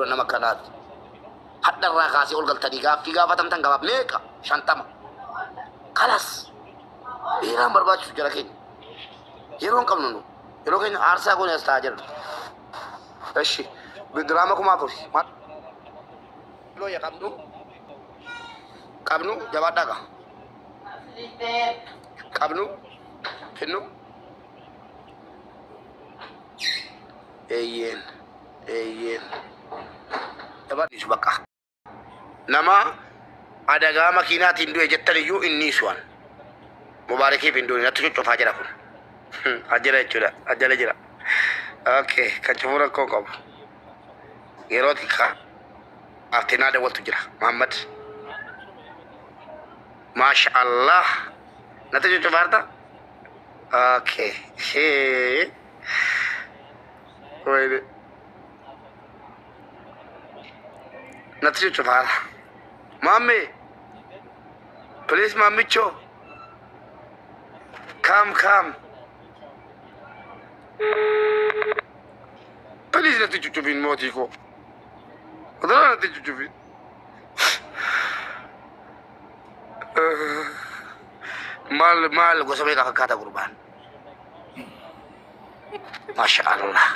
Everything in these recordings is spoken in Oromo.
Nama akkanaati. Hadha irraa kaasee ol galtanii gaaffii gaafatamtan gabaaf meeqa? 50. Kalas. Dheeraan barbaachisu jara keenya. Yeroo hin qabnu nu. Yeroo keenya aarsaa goone as taa'aa jirra. Eshi. Diraama 4000. Maal looya qabnu? Qabnu jabaadhaa gaa. Qabnu finnu. Eeyyeen. Eeyyeen. Jabaadhu bakka. Nama adagaa makiinaatiin du'e jettan iyyuu inni isuwan. Mubaarakiif hin duune natti cuccufaa jira kun. Ajjala jechuudha. Ajjala jira. Okay. Kan cufuu rakkoo hin qabu. Yeroo kaaftee naa dawwaltu jira. Muhammad. Maasha Allah. Natti cuccufaarta? Okay. Shee. Wayne. Natti cuccufaara. Maammee. Please maammichoo. Come come. Please natti cuccufin mootii koo. Odolaa natti cuccufin. Maal maal gosa meeqa fakkaata gurbaan? Masha Allah.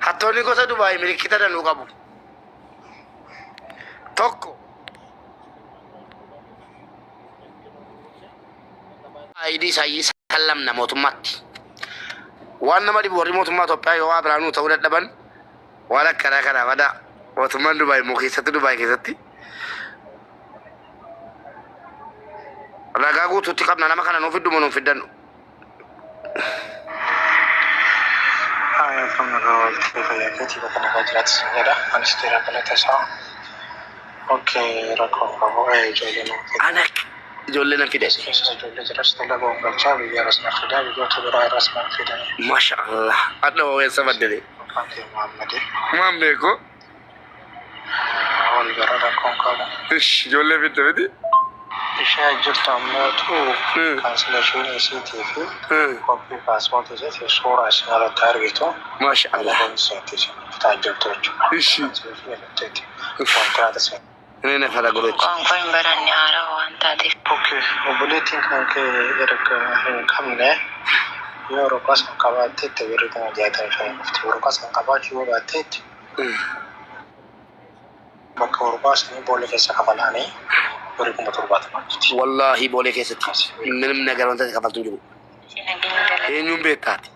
Hattoonni gosa Dubaay milikkita danuu qabu. Tokko ID isaanii sallamna mootummaatti. Waan nama dhibu warri mootummaa Itoophiyaa yoo waa biraa nuu ta'uu dadhaban waan akkanaa kana badaa mootummaan Dubaay immoo keessatti Dubaay keessatti ragaa guutuutti qabna nama kana nuuf fiddu moo nuuf fiddannu. Haaya akkam nagaa ooltee fayyaa keetii bakka nagaa jiraatti sin jedha. Anis jira galata isaa. Okay rakkoo hin qabu. Ee ijoollee nama fida. Ana ijoollee nan fide. Si keessas ijoollee jiras dalaga galchaa biyya irras na fida biyyoota biraa irras na fida. Masha Allah. Adda waweessa baddele. Maqaan kee Muhammadii. Maan beeku. Wal bara rakkoon qabu. Ish ijoollee fidde miti. Ishee jirtu ammootu kaansileeshinii isiitii fi koppii paaspoortii isiitii suuraa isin irratti argitu. Masha Allah. Isiitti isin bitaa jirtu jechuudha. Ishi. Kaansileeshinii irratti kontiraata isin. Inni na fara godhachi. Qoonqoo hin baranne haarawa waan taateef. Okay, obboleettiin kan kee erga hin qabne yoo waraqaa san qabaatteette birrii 65,000 dhufti. Waraqaa san qabaachuu yoo baatteetti bakka waraqaa sanii boolee keessa kafalaanii birrii 70,000 dhufti. Wallaahi boolee keessatti minim nagar wanta kafaltu hin jiru. Eenyuun beektaati?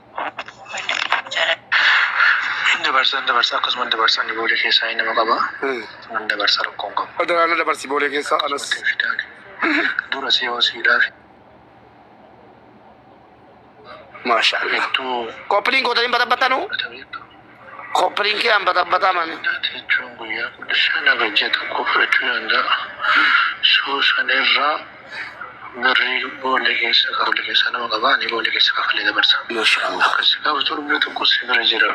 Hin dabarsa hin dabarsa akkasuma hin dabarsa inni boolee keessaa inni nama qaba. Hin dabarsa rakkoon qabu. Adaraana dabarsi boolee keessaa anas. Dura si yoo siidhaaf Maasha Allah. hedduu Koppiliin gootanii baxaxaxanu. Koppiliin kee an baxaxaxaman. jechuun guyyaa 15 haga ji'a tokko fudhachuu danda'a. Suusan irraa birrii boolee keessa boolee keessa nama qaba ani boolee keessa kafalee dabarsa. Maasha Allah. Akkas gaafa torbee tokko si bira jira.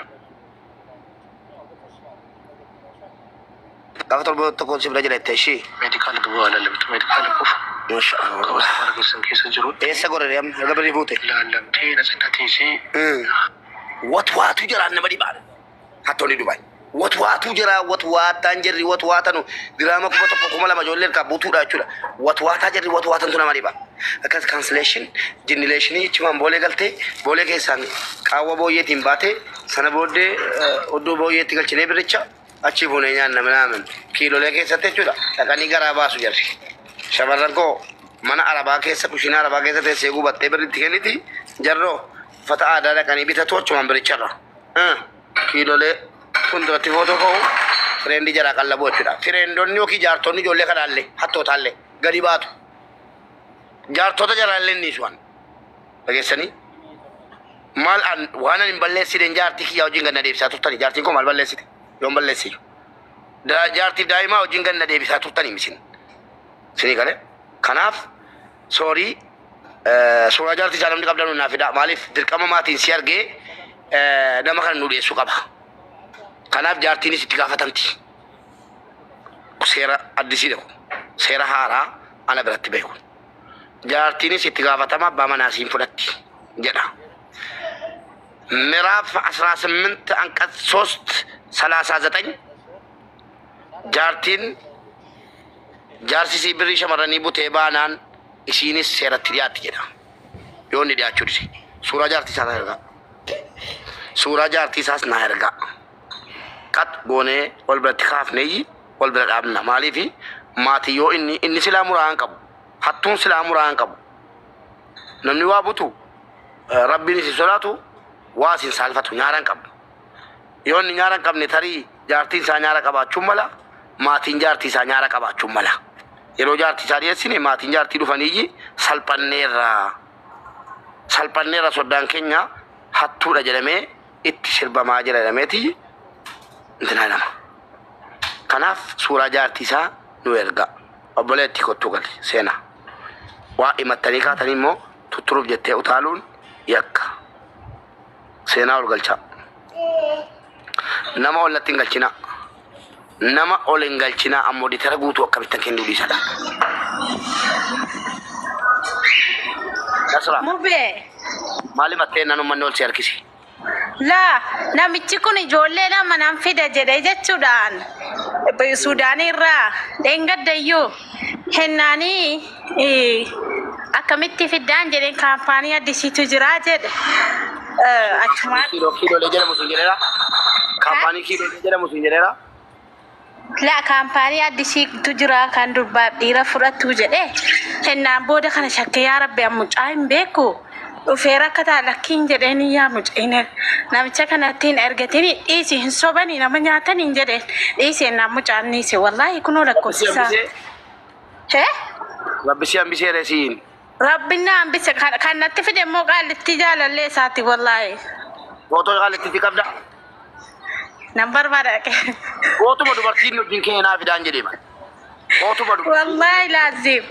Gaafa torba tokko si bira jira jettee ishii. Meedikaala duwwaa lallabtu meedikaala qofa. Maasha Qaba Allah. safara keessan keessa jiru. Eessa gorere amma erga birrii fuute? Laallamtee na cinatiisi. Watwaatu jiraan nama dhibaan. Hattoonni Dubaay. Watwaatu jira watwaataan jirri watwaatanu diraama 1000 2000 ijoollee harkaa butuudha jechuudha. Watwaataa jirri watwaatantu nama dhiba. Akkas cancellation jinnileeshinii jechuun boolee galtee boolee keessaan qaawwa booyyeetiin baatee sana booddee oddoo booyyeetti galchinee birricha achi fuunee nyaanna minaamin kiilolee keessatti jechuudha. Dhaqanii garaa baasu jarri. Shamarran koo mana arabaa keessa kushiinaa arabaa keessa teessee gubattee birritti kenniti jarroo uffata aadaa dhaqanii bitatu achumaan biricharra. Kiilolee fuulduratti footoo ka'u fireendii jaraa qallabuu jechuudha. Fireendonni yookiin jaartonni ijoollee kanaallee hattootaallee gadi baatu. Jaartota jaraallee ni su'an. Dhageessanii? Maal an waan an hin balleessineen jaartii kiyyaa wajjin ganna deebisaa turtanii jaartiin koo maal balleessite? Yoon balleessiyu. Jaartiif daa'imaa wajjin ganna deebisaa turtanii misin. Sinii galee? Kanaaf soorii suuraa jaartii isaa namni qabdan naa fidaa. Maaliif dirqama maatiin si argee nama kana nu dhiyeessuu qaba. Kanaaf jaartiinis itti gaafatamti. Seera addisiidha kun. Seera haaraa ana biratti beeku. Jaartiinis itti gaafatama abbaa manaa siin fudhatti jedha. ምዕራፍ 18 አንቀጽ 3 39 jaartiin jaarsi isii birrii shamarranii butee baanaan isiinis seeratti dhiyaatti jedha. Yoo inni dhiyaachuu dide. Suuraa jaartii isaa naa ergaa. Suuraa jaartii isaas naa ergaa. Qat goonee wal biratti kaafneeyyi wal bira dhaabna. Maaliif maatii yoo inni silaa muraa hin qabu. Hattuun silaa muraa hin qabu. Namni waa butu rabbiin isin sodaatu waa isin saalfatu nyaara hin qabdu. Yoo inni nyaara hin qabne tarii jaartiin isaa nyaara qabaachuun mala, maatiin jaartii isaa nyaara qabaachuun mala. Yeroo jaartii isaa dhiyeessine maatiin jaartii dhufaniiyyi salphanneerra. Salphanneerra soddaan keenya hattuudha jedhamee itti sirbamaa jira jedhameeti intinaa jedhama. Kanaaf suuraa jaartii isaa nu erga. Obboleettii kottuu gali seenaa. Waa himattanii kaatanii immoo tutturuuf jettee utaaluun yakka. Seenaa ol galchaa. Nama ollatti hin galchinaa. Nama ol hin galchinaa ammoo ditara guutuu akkamittan kennuu dhiisadha. Nasra Mubee. maali mattee nan ummanni ol si harkisi. Laa namichi kun ijoollee lama nan fida jedhee jechuudhaan Suudaanii irraa dheengaddayyuu hennaanii akkamitti fiddaan jedheen kaampaanii addisiitu jiraa jedhe. Achumaan Kiiloo kiiloolee jedhamu sun jedheera. Kaampaanii kiiloolee jedhamu sun jedheera. Laa kaampaanii addisiitu jira kan durbaaf dhiira fudhatu jedhe. Hennaan booda kana shakke yaa rabbi an mucaa hin beeku. Dhufee rakkataa lakkiin jedheen yaa mucaan namicha kanatti hin ergatini dhiisi hin sobanii nama nyaatanii hin jedheen dhiisi hennaan mucaan dhiise wallaahi kunoo Rabbi si lakkoofsisaa. hambisee. Hee? Rabbi si hambisee resiin. Rabbi na hambise kan natti fide immoo qaallitti jaalallee isaati wallaahi. Footoo qaalittiitti qabda. Nan barbaada dhaqee. Footuma dubartiin wajjin keenaa fidaan jedhee mala. Footuma dubartiin. Wallaahi laazim.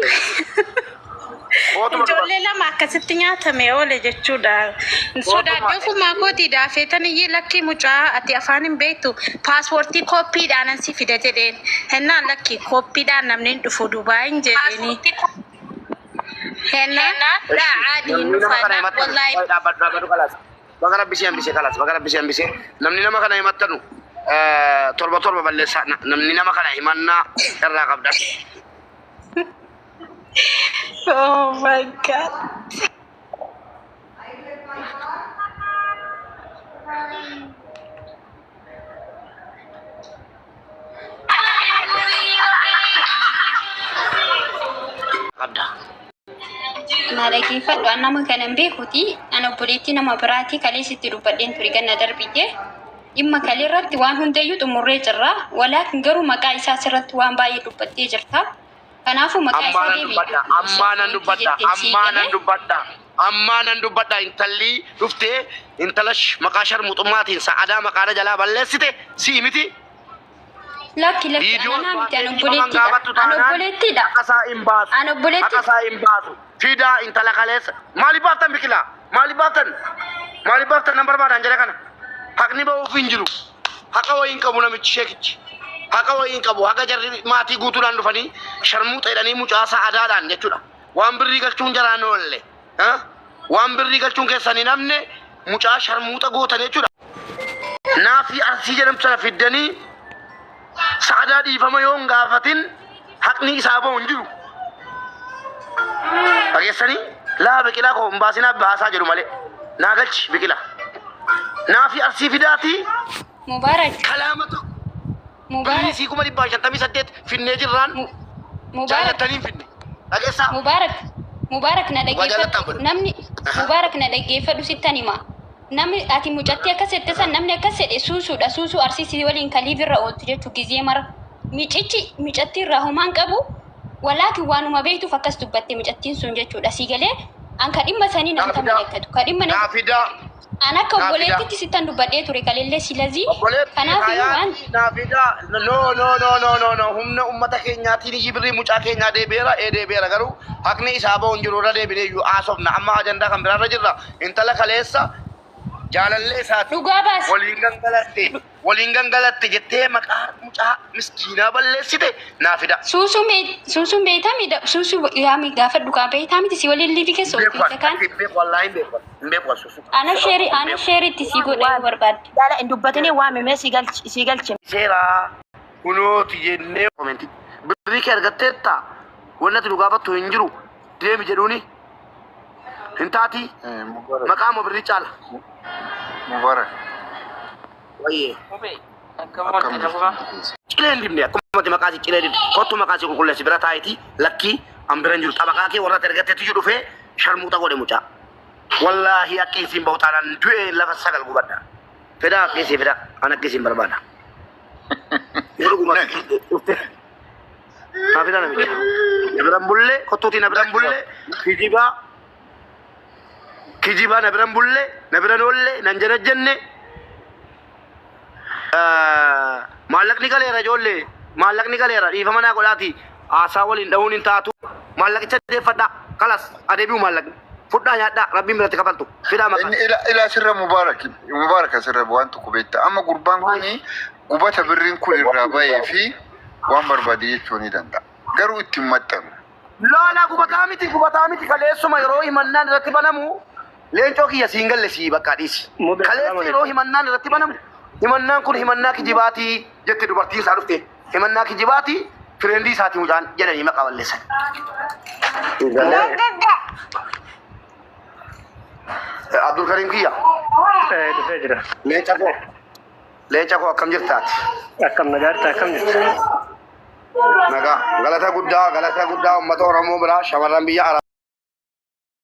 Footuma Ijoollee dubartiin. lama akkasitti nyaatame oole jechuudha. Sodaadhee ofumaa kootii daafeetan iyyee lakkii mucaa ati afaan hin beektu paaspoortii kooppiidhaan an si fida jedheen. Hennaan lakkii kooppiidhaan namni hin dhufu Dubaayin jedheeni. Hennaan laa caadi hin Namni nama dhufa kana himattanu. wallaahi. Dhaabbadhu dhaabbadhu kalaas. Baga rabbi si hambisee kalaas. Baga rabbi si hambisee. Namni nama kana himattanu torba torba balleessaa. Namni nama kana himannaa irraa qabda. Oh my God. Qabda. Na dhaggeeffadhu an nama kana hin beekuti. An obboleettii nama biraati kalees itti dubbadheen ture ganna darbite. Dhimma kalee irratti waan hundayyuu xumurree jirra. Walaakin garuu maqaa isaa sirratti waan baay'ee dubbattee jirta. Kanaafuu maqaa Ammaa isaa nan deebi'i. dubbadha. Ammaa nan dubbadha. Ammaa nan dubbadha. Ammaa nan dubbadha. Intalli dhuftee intala maqaa sharmuxummaatiin sa'adaa maqaana jalaa balleessite si'i miti. Lakki lakki Viidiyoo ana naa miti an dhiifaman obboleettiidha. gaafattu An taanaan obboleettiidha. haqa isaa hin baasu. An obboleettiidha. Haqa isaa hin baasu. Fidaa intala kaleessa. Maaliif baaftan biqilaa? Maaliif baaftan? Maaliif baaftan nan barbaadan jedha kana. Haqni ba'uuf hin jiru. Haqa wayii hin qabu namichi sheekichi. Haqa wayii hin qabu. Haqa jarri maatii guutuudhaan dhufanii sharmuuxa jedhanii mucaa sa'adaadhaan jechuudha. Waan birrii galchuun jaraan oolle. Waan birrii galchuun keessan hin hafne mucaa sharmuuxa gootan jechuudha. Naafii arsii jedhamtu sana fiddanii sa'adaa dhiifama yoo hin gaafatin haqni isaa ba'u hin jiru. Dhageessanii laa biqilaa koo hin baasinaa baasaa jedhu malee. Naa galchi biqilaa. Naafii arsii fidaatii Mubaarak. kalaama tokko birrii Mubaarak. sii 158,000 finnee jirraan Mubaarak. jaallattanii hin finne. Dhageessaa. Mubaarak. Mubaarak na Waa jaallattaan dhaggeeffadhu. godhe. Namni Mubaarak na dhaggeeffadhu sittan hima. Namni ati mucattii akkas jette san namni akkas jedhe suusuudha. Suusuu arsii waliin kaliif irra ooltu jechuu gizee mara. Micichi micattii irraa homaan qabu. Walaakin waanuma beektuuf akkas dubbatte micattiin sun jechuudha. Sii galee an ka dhimma sanii nan Naa fidaa. malakatu. Ka dhimma Naa fidaa. an akka Naa fidaa. obboleettitti sittan dubbadhee ture kalellee silazii. Obboleetti Kanaaf iyyuu waan hayaatii naa fidaa. No no no no no no humna ummata keenyaatiin iyyi birrii mucaa keenyaa deebi'eera ee deebi'eera garuu haqni isaa ba'u hin jiru irra deebinee iyyuu haasofna amma ajandaa kan biraarra jirra intala kaleessa Jaalallee isaati. Dhugaa baasi. Waliin gangalatte. Waliin gangalatte jettee maqaa mucaa miskiinaa balleessite naa fida. Suusuu mee suusuun beektaa mi suusuu yaami gaafa dhugaa beektaa miti si waliin liivi keessa Beeku ooltu kaan. hin beeku wallaahi hin beeku hin beeku suusuu. Ana sheeri ana sheeritti si godha yoo barbaadde. Jaala hin dubbatini waamimee si galchi si galchi. Seeraa kunooti jennee komentii. Birrii kee argatteetta wanni ati nu gaafattu hin jiru deemi jedhuuni hin taati Mubarak. maqaa moo birrii caala. Mubarak. Wayyee. Akkam jirtu? Cilee hin dibne akkuma ati maqaa si cilee dibde kottu maqaa si qulqulleessi bira taa'iti lakkii an bira hin jiru xabaqaa kee warra ati argatteetu jiru dhufee sharmuuxa godhe mucaa. Wallaahi akka isiin bahu taanaan du'ee lafa sagal gubadha. Fidaa akka isii fidaa an akka isiin barbaada. Yoo dhuguma dhufte naa fidaa namicha. Na biran bullee kottuutii na biran bullee kijibaa kijibaa na biran bullee na biran oollee nan janajjanne. Maallaqni galeera ijoollee maallaqni galeera dhiifama naa godhaati haasaa waliin dha'uun hin taatu maallaqicha deeffadhaa kalas adeebi'u maallaqni fudhaa nyaadhaa rabbiin biratti kafaltu fidaa maqaa. Inni ila ila sirra Mubarak Mubarak asirra waan tokko beekta. Amma gurbaan kuni gubata birriin kun irraa bahee fi waan barbaade jechuu ni danda'a. Garuu itti hin maxxanu. Laalaa gubataa miti gubataa miti kaleessuma yeroo himannaan irratti banamu leencoo kiyya siin galle sii bakka dhiisi. Mube, Kaleessa salaam yeroo himannaan irratti banamu himannaan kun himannaa kijibaatii jette dubartiin isaa dhufte himannaa kijibaatii friendii isaatii mucaan jedhanii maqaa balleessan. Abdulkariim kiyya Dhufee jira. leenca koo leenca koo akkam jirtaati? Akkam nagaatti akkam jirtu? Nagaa galata guddaa galata guddaa uummata Oromoo biraa shamarran biyya Arabaa.